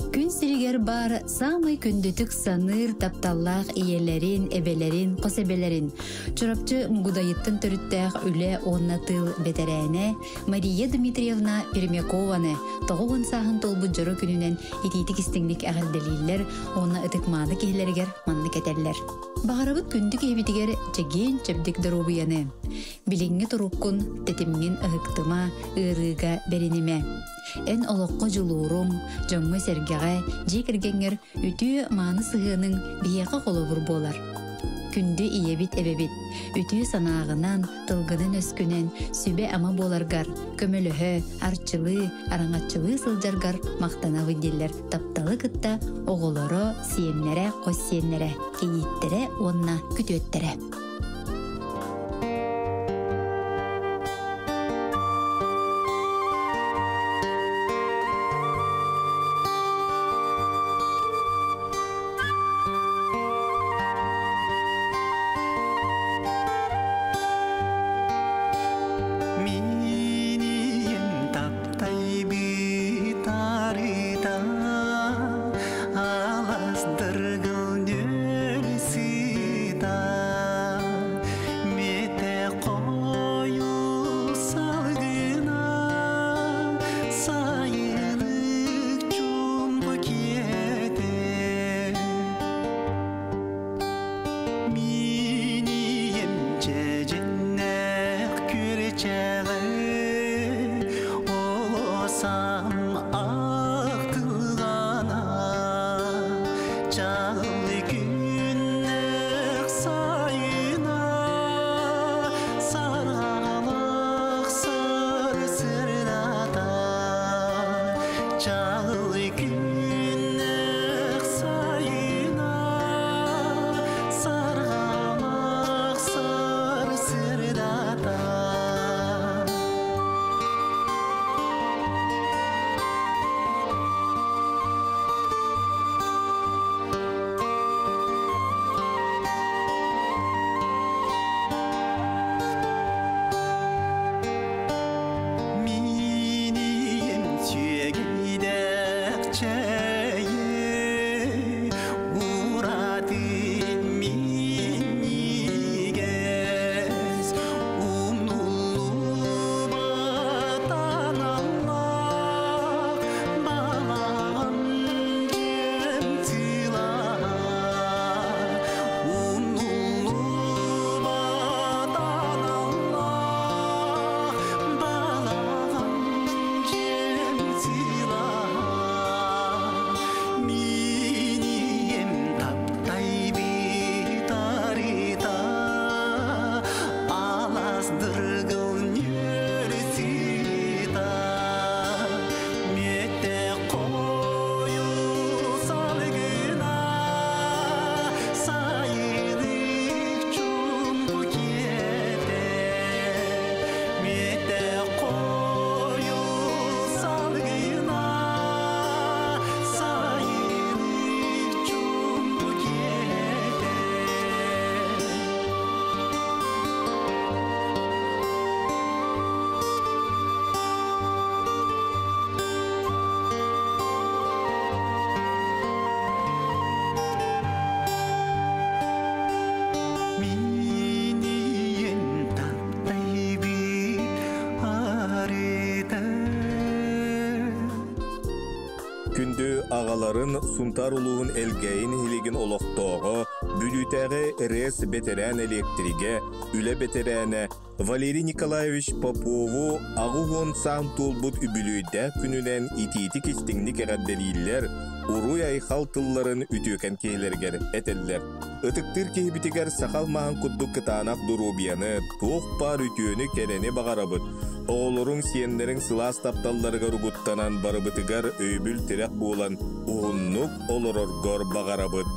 Күн сиригэр баар саамай күндүтүк саныыр тапталлаах ийэлэрин, эбэлэрин, хос эбэлэрин Чурапчы Мугудайыттан төрүттээх үлэ уонна тыыл бэтэрээнэ Мария Дмитриевна Пермякованы 90 сааһын туолбут дьоро күнүнэн итиитик истиҥник эҕэрдэлииллэр уонна ытык-мааны киһилэригэр маннык этэллэр. Баҕарабыт күндү киһибитигэр чэгиэн чэбдик доруобуйаны, билиҥҥи туруккун, тэтимҥин ыһыктыма, ыарыыга бэринимэ. Эн олоххо дьулууруҥ, дьоҥҥо-сэргэҕэ, дьиэ кэргэҥҥэр үтүө-мааны сыһыаныҥ биһиэхэ холобур буолар. Күндү ийэбит эбэбит, үтүө санааҕынан, тылгынан-өскүнэн сүбэ-ама буоларгар, көмөлөһө, арчылыы, араҥаччылыы сылдьаргар махтанабын дииллэр тапталы кытта оҕолоро, сиэннэрэ, хос сиэннэрэ, кийииттэрэ уонна күтүөттэрэ. Миниин таптайбыт арыта алас дыргыл нүөл сыта мете хойу салгына сайынык чумпу киэтэ Минием чэдьиннэх күрчэҕи олосам ахтылҕана чаҕыл күннэх сайына сарҕалах сарсырдата чаҕыл күннэх сайына сарҕалах сарсырдата. Минием сүөгейдэх чэйи уратын минньигэс умнуллубатан аллах балаҕан дьиэм сылаһа умнуллубатан аллах балаҕан дьиэм сылаһа минием таптайбыт арыта алас дыргыл нүөл сыта мүөттэ хойу салгына сайынык чуумпу киэтэ мүөттэ хойу салгына сайынык чуумпу киэтэ. Миниен таптайбыт арыта. Күндү аҕаларын Сунтаар улууһун Элгээйи нэһилиэгин олохтооҕо, Бүлүүтээҕи РЭС бэтэрээн элиэктиригэ, үлэ бэтэрээнэ Валерий Николаевич Попову 80 саан туолбут үбүлүөйдээх күнүнэн итиитик истиҥник эҕэрдэлииллэр, уруй-айхал тылларын үтүөкэн киһилэригэр этэллэр. Ытыктыыр киһибитигэр сахал маһын курдук кытаанах доруобуйаны, туох баар үтүөнү-кэрэни баҕарабыт. Оҕолоруҥ, сиэннэриҥ сылаас тапталларыгар угуттанан барыбытыгар өйөбүл-тирэх буолан уһуннук олороргор баҕарабыт.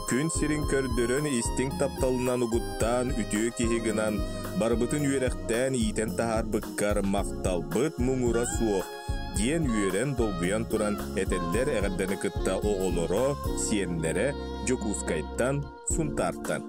Күн сирин көрдөрөн истиҥ тапталынан угуттаан үтүө киһи гынан барыбытын үөрэхтээн иитэн таһаарбыккар махталбыт муҥура суох диэн үөрэн долгуйан туран этэллэр эҕэрдэни кытта оҕолоро, сиэннэрэ Дьокуускайтан, Сунтаартан.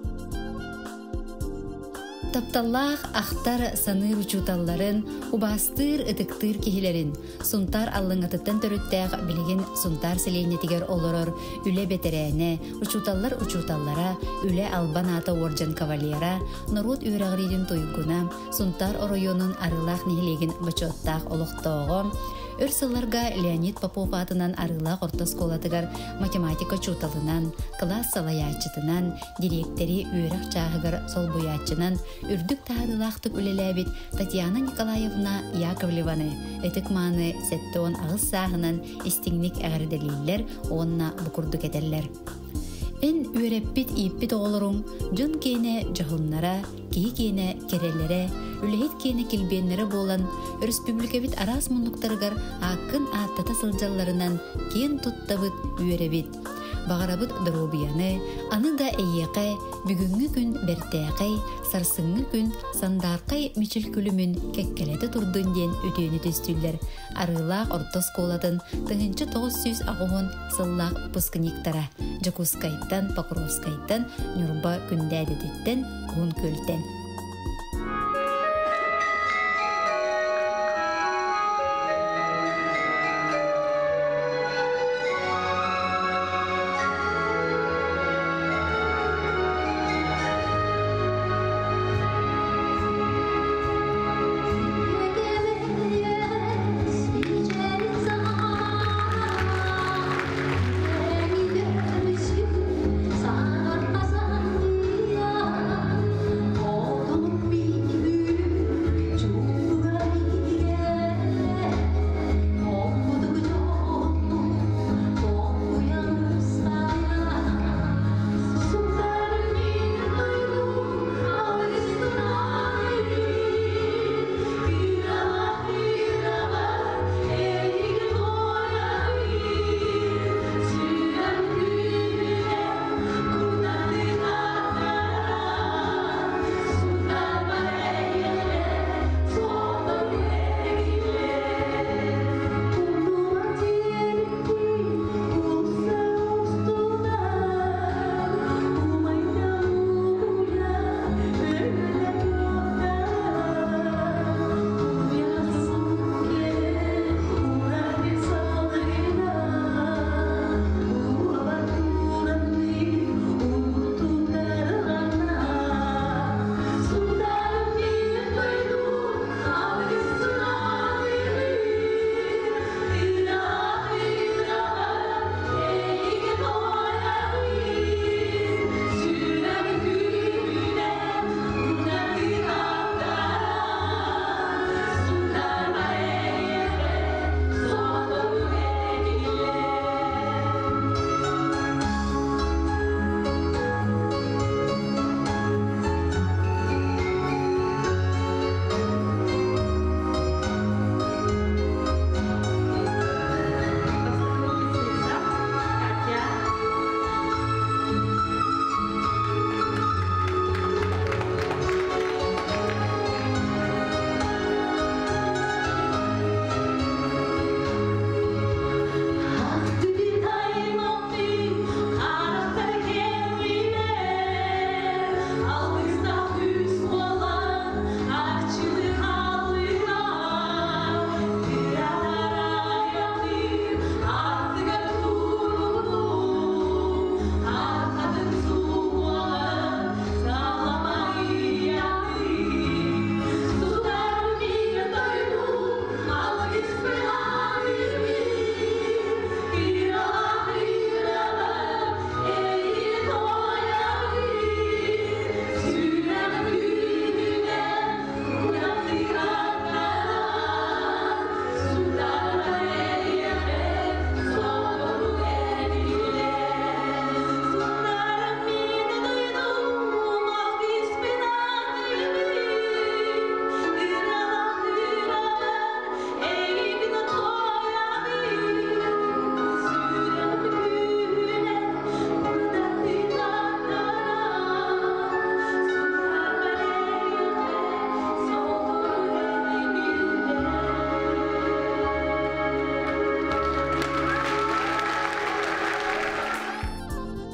Тапталлаах ахтар саныыр учууталларын, убаастыыр, ытыктыыр киһилэрин, Сунтаар Аллыҥатыттан төрүттээх билигин Сунтаар сэлиэнньэтигэр олорор үлэ бэтэрээнэ, учууталлар учууталлара, үлэ албан аата уордьан кавалера, норуот үөрэҕириитин туйгуна, Сунтаар оройуонун Арыылаах нэһилиэгин бочуоттаах олохтооҕо, өр сылларга Леонид Попов аатынан Арыылаах орто оскуолатыгар математика учууталынан, кылаас салайааччытынан, дириэктэри үөрэх чааһыгар солбуйааччынан үрдүк таһаарыылаахтык үлэлээбит Татьяна Николаевна Яковлеваны ытык-мааны 78 сааһынан истиҥник эҕэрдэлииллэр уонна бу курдук этэллэр. Эн үөрэппит ииппит оҕолоруҥ дьон киэнэ дьоһуннара, киһи киэнэ кэрэлэрэ, үлэһит киэнэ килбиэннэрэ буолан, өрөспүүбүлүкэбит араас муннуктарыгар ааккын ааттата сылдьалларынан киэн туттабыт, үөрэбит. Баҕарабыт доруобуйаны, аны да эйиэхэ бүгүҥҥү күн бэртээхэй, сарсыҥҥы күн сандаархай мичил күлүмүн кэккэлэтэ турдун диэн үтүөнү түстүүллэр Арыылаах орто оскуолатын 1980 сыллаах выпускниктара Дьокуускайтан, Покровскайтан, Ньурба Күндээдэтиттэн, Уһун Күөлтэн.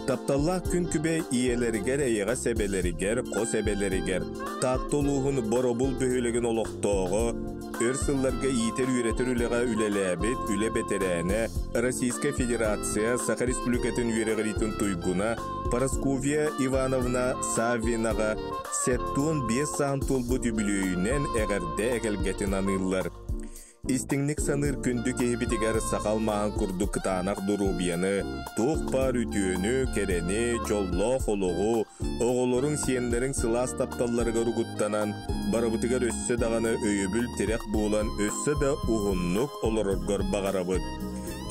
Тапталлаах күн күбэй ийэлэригэр, эйэҕэс эбэлэригэр, хос эбэлэригэр, Таатта улууһун Боробул бөһүөлэгин олохтооҕо, өр сылларга иитэр-үөрэтэр үлэҕэ үлэлээбит үлэ бэтэрээнэ, Российскай Федерация Саха Республикатын үөрэҕириитин туйгуна Парасковья Ивановна Саввинаҕа 75 сааһын туолбут үбүлүөйүнэн эҕэрдэ эгэлгэтин аныыллар. Истиҥник саныыр күндү киһибитигэр саха алмааһын курдук кытаанах доруобуйаны, туох баар үтүөнү, кэрэни, дьоллоох олоҕу, оҕолоруҥ, сиэннэриҥ сылаас тапталларыгар угуттанан, барыбытыгар өссө даҕаны өйөбүл-тирэх буолан өссө да уһуннук олороргор баҕарабыт.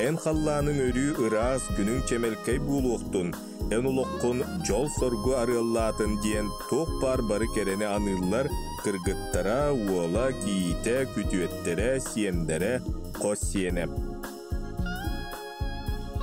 Эн халлааныҥ өрүү ыраас, күнүҥ чэмэлкэй буолуохтун, эн олоххун дьол-соргу арыаллаатын диэн туох баар бары кэрэни аныыллар кыргыттара, уола, кийиитэ, күтүөттэрэ, сиэннэрэ, хос сиэнэ.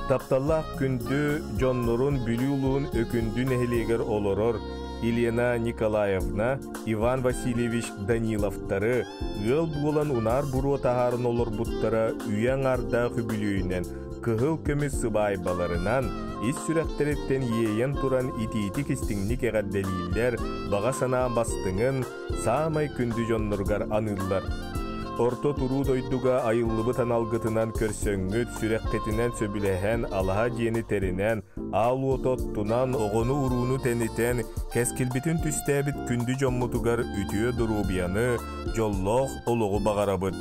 Тапталлаах күндү дьоннорун Бүлүү улууһун Өкүндү нэһилиэгэр олорор Елена Николаевна, Иван Васильевич Даниловтары ыал буолан унаар буруо таһааран олорбуттара үйэ аҥаардаах үбүлүөйүнэн кыһыл көмүс сыбаайбаларынан ис сүрэхтэриттэн иэйэн туран итиитик-истиҥник эҕэрдэлииллэр, баҕа санаа бастыҥын саамай күндү дьонноругар аныыллар. Орто туруу дойдуга айыллыбыт аналгытынан көрсөҥҥүт, сүрэххитинэн сөбүлэһэн, алаһа дьиэни тэринэн, аал уоту оттунан, оҕону-урууну тэнитэн, кэскилбитин түстээбит күндү дьоммутугар үтүө доруобуйаны, дьоллоох олоҕу баҕарабыт.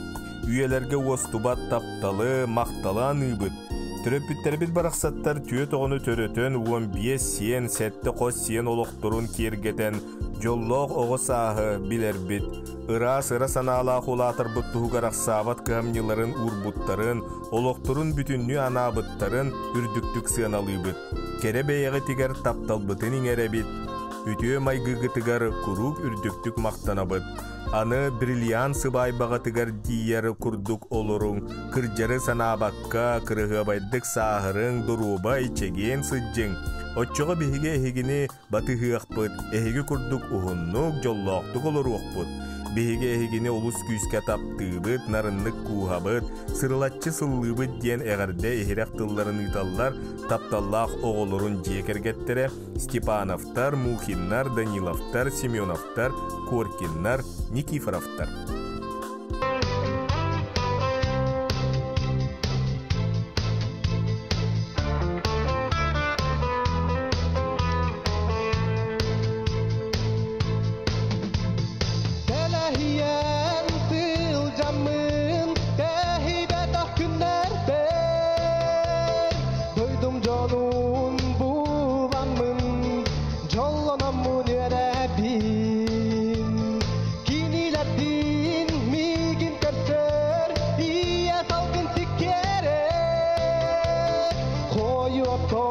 Үйэлэргэ уостубат тапталы, махталы аныыбыт. Төрөппүттэрбит барахсаттар түөрт оҕону төрөтөн, 15 сиэн, сэттэ хос сиэн олохторун киэргэтэн, дьоллоох оҕо сааһы билэрбит. Ыраас ыра санаалаах улаатарбыт туһугар ахсаабат кыһамньыларын уурбуттарын, олохторун бүтүннүү анаабыттарын үрдүктүк сыаналыыбыт. Кэрэ бэйэҕитигэр тапталбытын иҥэрэбит, үтүө майгыгытыгар куруук үрдүктүк махтанабыт. Аны бриллиант сыбаайбаҕытыгар тиийэр курдук олоруҥ, кырдьары санаабакка, кырыһыабайдык сааһырыҥ, доруобай, чэгиэн сылдьыҥ. Оччоҕо биһиги эһигини батыһыахпыт, эһиги курдук уһуннук, дьоллоохтук олоруохпут. Биһиги эһигини олус күүскэ таптыыбыт, нарыннык кууһабыт, сырылаччы сыллыыбыт диэн эҕэрдэ иһирэх тылларын ыыталлар тапталлаах оҕолорун дьиэ кэргэттэрэ Степановтар, Мухиннар, Даниловтар, Семеновтар, Коркиннар, Никифоровтар. Тэлэһийэн сылдьаммын тэһибэтэх күннэрбэр Дойдум дьонун буламмын дьоллономмун үөрэбин Кинилэрдиин миигин көрсөр ийэ салгын сиккиэрэ Хойуотто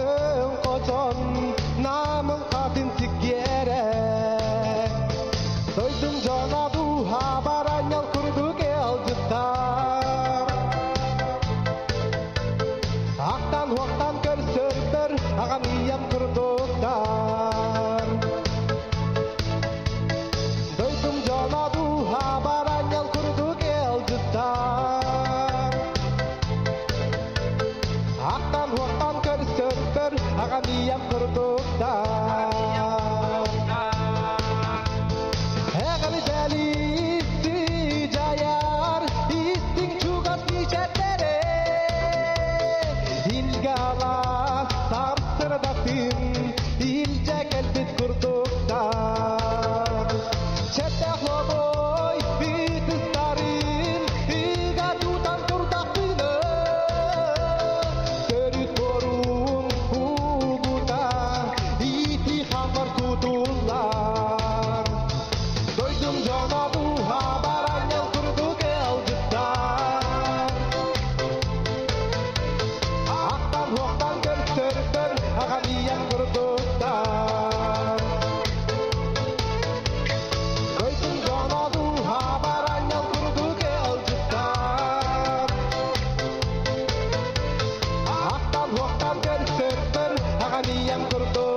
өҥ хотон намыл хатын сиккиэрэ Дойдум дьоно дууһа баранньал курдук ыалдьыттар Ахтан-уохтан көрсөрдөр аҕам ийэм курдуктар Дойдум дьоно дууһа баранньал курдук ыалдьыттар Ахтан-уохтан көрсөрдөр аҕам ийэм курдуктар Эҕэрдэлии дьайар истиҥ чугас мичээрдэрэ Илгэ алаас сарсырдатын илдьэ кэлбит курдуктар Чэтэх лобой ытыстарын ыга тутан турдахпына Төрүт буорум угута ити хамар кутуллар Дойдум дьоно дууһа баранньал курдук ыалдьыттар Ахтан-уохтан көрсөрдөр аҕам ийэм курдуктар Дойдум дьоно дууһа баранньал курдук ыалдьыттар Ахтан-уохтан көрсөрдөр аҕам ийэм курдуктар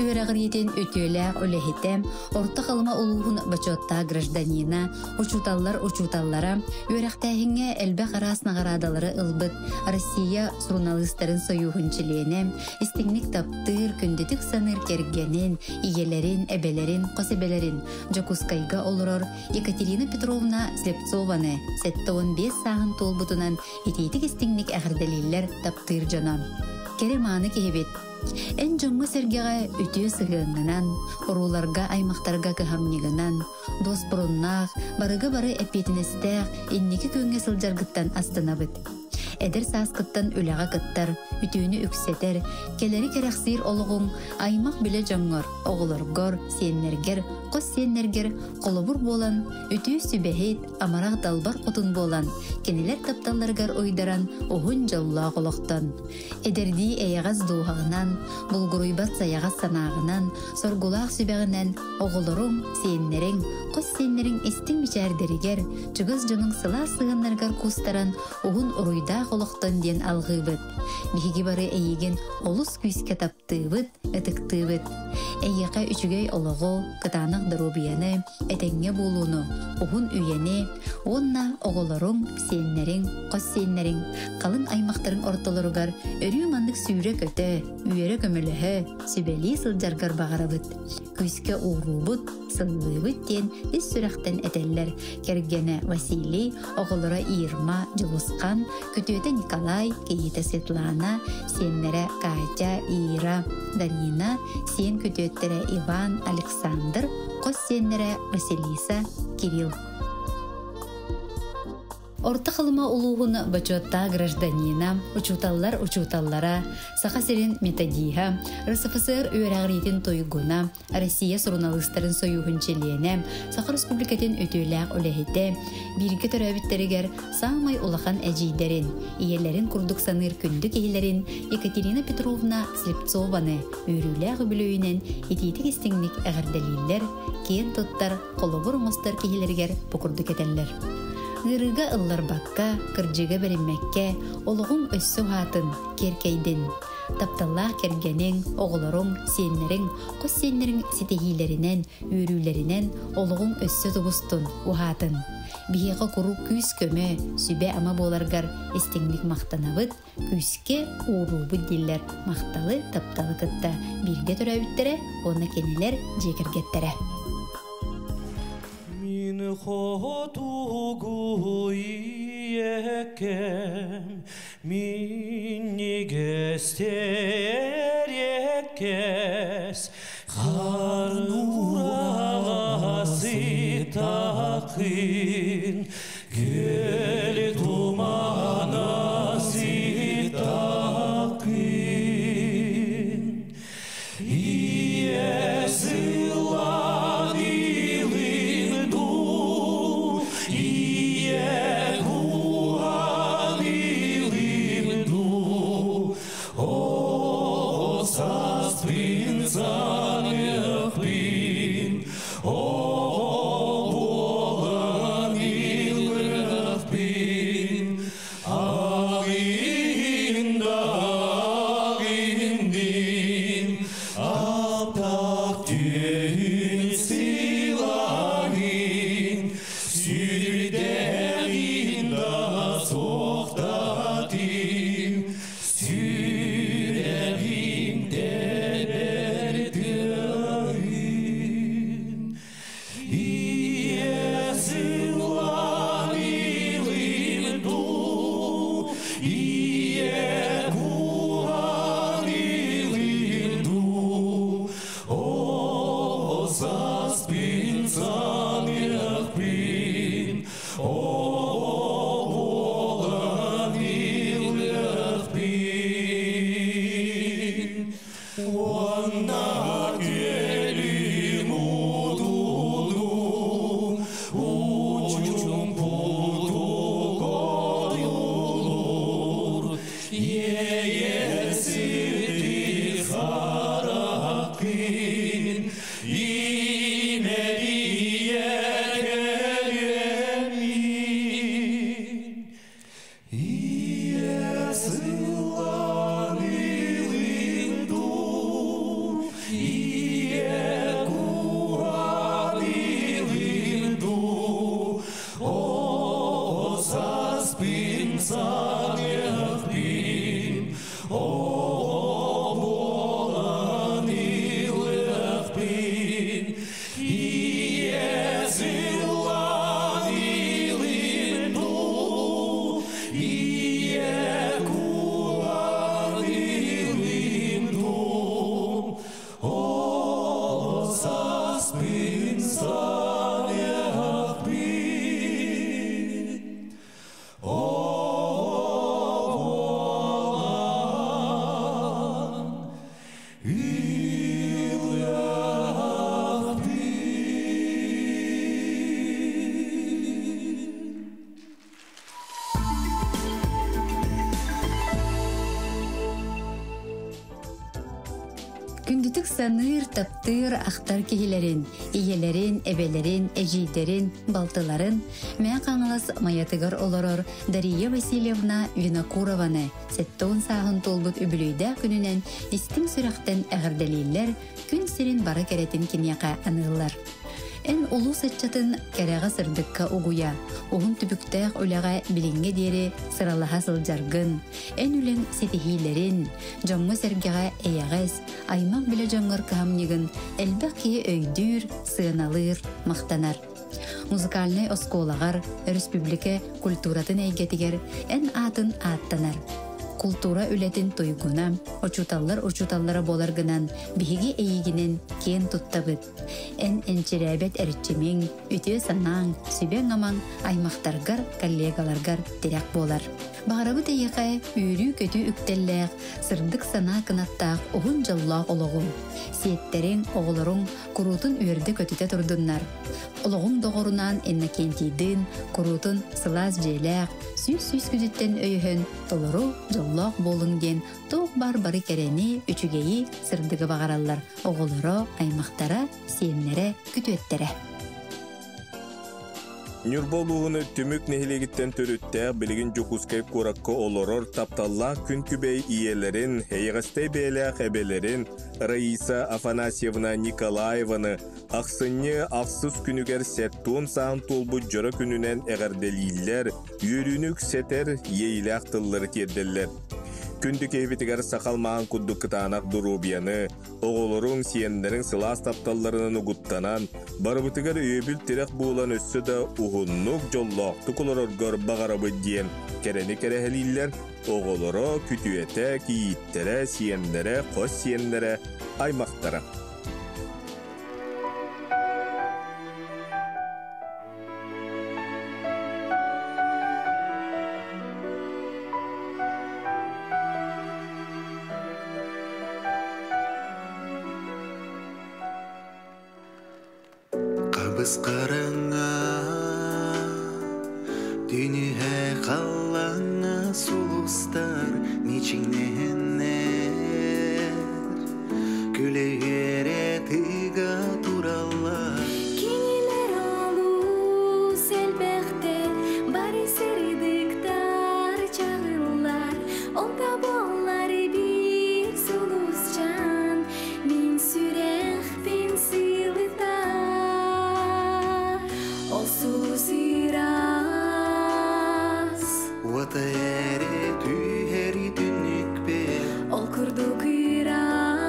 үөрэҕириитин үтүөлээх үлэһитэ, Орто Халыма улууһун бочуоттаах гражданина, учууталлар учууталлара, үөрэхтээһиҥҥэ элбэх араас наҕараадалары ылбыт Россия суруналыыстарын сойууһун чилиэнэ, истиҥник таптыыр, күндүтүк саныыр кэргэнин, ийэлэрин, эбэлэрин, хос эбэлэрин Дьокуускайга олорор Екатерина Петровна Слепцованы 75 сааһын туолбутунан итиитик-истиҥник эҕэрдэлииллэр таптыыр дьоно. Кэрэ-мааны киһибит. Эн дьоҥҥо-сэргэҕэ үтүө сыһыаҥҥынан, урууларга, аймахтарга кыһамньыгынан, дуоспуруннаах, барыга бары эппиэтинэстээх инники күөҥҥэ сылдьаргыттан астынабыт. Эдэр сааскыттан үлэҕэ кыттар, үтүөнү үксэтэр, кэлэри кэрэхсиир олоҕуҥ аймах-билэ дьоҥҥор, оҕолоргор, сиэннэргэр, хос сиэннэргэр холобур буолан, үтүө сүбэһит, амарах далбар хотун буолан, кинилэр тапталларыгар уйдаран уһун дьоллоох олохтон. Эдэрдии эйэҕэс дууһаҕынан, булгуруйбат сайаҕас санааҕынан, соргулаах сүбэҕинэн оҕолоруҥ, сиэннэриҥ, хос сиэннэриҥ истиҥ мичээрдэригэр, чугас дьонуҥ сылаас сыһыаннарыгар куустаран уһун уруйдаах олохтон диэн алҕыыбыт. Биһиги бары эйигин олус күүскэ таптыыбыт, ытыктыыбыт. Эйиэхэ үчүгэй олоҕу, кытаанах доруобуйаны, этэҥҥэ буолууну, уһун үйэни уонна оҕолоруҥ, сиэннэриҥ, хос сиэннэриҥ, халыҥ аймахтарыҥ ортолоругар өрүү маннык сүүрэ-көтө, үөрэ-көмөлөһө, сүбэлии сылдьаргар баҕарабыт. Күүскэ ууруубут, сыллыыбыт диэн ис сүрэхтэн этэллэр кэргэнэ Василий, оҕолоро Ирма, Дьулусхан, күтүөтэ Николай, кийиитэ Светлана, сиэннэрэ Катя, Ира, Дарина, сиэн күтүөттэрэ Иван, Александр, хос сиэннэрэ Василиса, Кирилл. Орто Халыма улууһун бочуоттаах гражданина, учууталлар учууталлара, Саха сирин методиһа, РСФСР үөрэҕириитин туйгуна, Россия суруналыыстарын сойууһун чилиэнэ, Саха Республикатын үтүөлээх үлэһитэ, бииргэ төрөөбүттэригэр саамай улахан эдьиийдэрин, ийэлэрин курдук саныыр күндү киһилэрин Екатерина Петровна Слепцованы үөрүүлээх үбүлүөйүнэн итиитик-истиҥник эҕэрдэлииллэр, киэн туттар, холобур оҥостор киһилэригэр бу курдук этэллэр. Ыарыыга ылларбакка, кырдьыга бэриммэккэ, олоҕуҥ өссө уһаатын, киэркэйдин. Тапталлаах кэргэниҥ, оҕолоруҥ, сиэннэриҥ, хос сиэннэриҥ ситиһиилэринэн, үөрүүлэринэн олоҕуҥ өссө тубустун, уһаатын. Биһиэхэ куруук күүс-көмө, сүбэ-ама буоларгар истиҥник махтанабыт, күүскэ ууруубут дииллэр махталы, тапталы кытта бииргэ төрөөбүттэрэ уонна кинилэр дьиэ кэргэттэрэ. Мин хотугу ийэкэм, минньигэстэр эккэс, Харнураҕа сытакын, күөл тумана сытакын. Ийэ сылан илин дуу, ийэ куһан илин дуу, О саспын саныахпын, о буолан илыахпын. Күндүтүк саныыр, таптыыр, ахтар киһилэрин, ийэлэрин, эбэлэрин, эдьиийдэрин, балтыларын Мэҥэ Хаҥалас Майатыгар олорор Дария Васильевна Винокурованы 70 сааһын туолбут үбүлүөйдээх күнүнэн истиҥ сүрэхтэн эҕэрдэлииллэр, күн сирин бары кэрэтин киниэхэ аныыллар. Эн улуус ыччатын кэрэҕэ-сырдыкка угуйа, уһун түбүктээх үлэҕэ билиҥҥэ диэри сыралаһа сылдьаргын, эн үлэҥ ситиһиилэрин, дьоҥҥо-сэргэҕэ эйэҕэс, аймах-билэ дьоҥҥор кыһамньыгын элбэх киһи өйдүүр, сыаналыыр, махтанар. Музыкальнай оскуолаҕар, өрөспүүбүлүкэ культуратын эйгэтигэр эн аатын ааттанар. Култуура үлэтин туйгуна, учууталлар учууталлара буоларгынан биһиги эйигинэн киэн туттабыт. Эн энчирээбэт эрчимиҥ, үтүө санааҥ, сүбэҥ-амаҥ аймахтаргар, коллегаларгар тирэх буолар. Баҕарабыт эйиэхэ үөрүү-көтүү үктэллээх, сырдык санаа кынаттаах уһун дьоллоох олоҕуҥ. Сиэттэриҥ, оҕолоруҥ куруутун үөрдэ-көтүтэ турдуннар. Олоҕуҥ доҕорунаан Иннокентийдыын куруутун сылаас дьиэлээх, сүүс-сүүс күтүттэн өйөһөн толору дьоллоох буолуҥ диэн туох баар бары кэрэни, үчүгэйи, сырдыгы баҕараллар оҕолоро, аймахтара, сиэннэрэ, күтүөттэрэ. Ньурба улууһун Түмүк нэһилиэгиттэн төрүттээх билигин Дьокуускай куоракка олорор тапталлаах күн күбэй ийэлэрин, эйэҕэстэй бэйэлээх эбэлэрин Раиса Афанасьевна Николаеваны ахсынньы ахсыс күнүгэр сэттион саан туолбут дьоро күнүнэн эҕэрдэлииллэр, үөрүүнү үксэтэр иэйилээх тыллары тиэрдэллэр. Күндү киһибитигэр сахал маан курдук кытаанах доруобуйаны, оҕолоруҥ, сиэннэриҥ сылаас тапталларынан угуттанан, барыбытыгар өйөбүл-тирэх буолан өссө да уһуннук, дьоллоохтук олороргор баҕарабыт диэн кэрэни кэрэһэлииллэр оҕолоро, күтүөтэ, кийииттэрэ, сиэннэрэ, хос сиэннэрэ, аймахтара. Хабыс-хараҥа түнүһэ халлаҥҥа сулустар мичиҥнэһэннэр күлэ-үөрэ тыга тураллар. Кинилэр олус элбэхтэр, бары сырдыктар чаҕыллар, ол да буоллар биир сулусчаан мин сүрэхпин сылытар. Ол сулус ыраас. Уота эрэ түһэри түннүкпэр Ол курдук ыраах.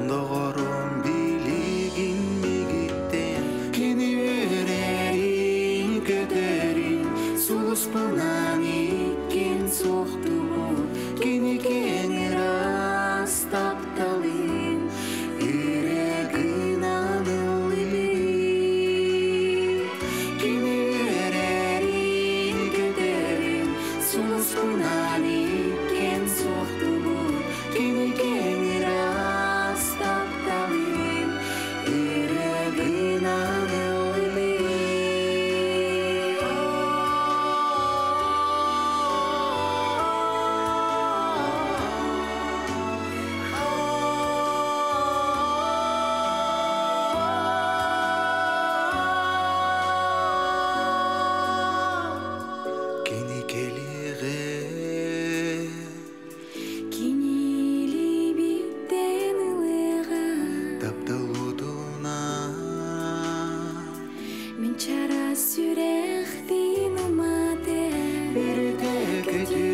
Доҕорум билигин мигиттэн кини үөрэрин көтөрүн сулуспунан иккин суохтубут кини киэҥ ыраас тапталын үрэ гынан ыллыбыт кини үөрэрин көтөрүн сулуспунан иккин суохтубут кини киэҥ ыраас тапталын үрэ гынан ыллыбыт. Кини кэлиэҕэ Кинили биттен ылыаҕа таптал уотунан Мин чараас сүрэхпин уматыа Өрүтэ көтүө.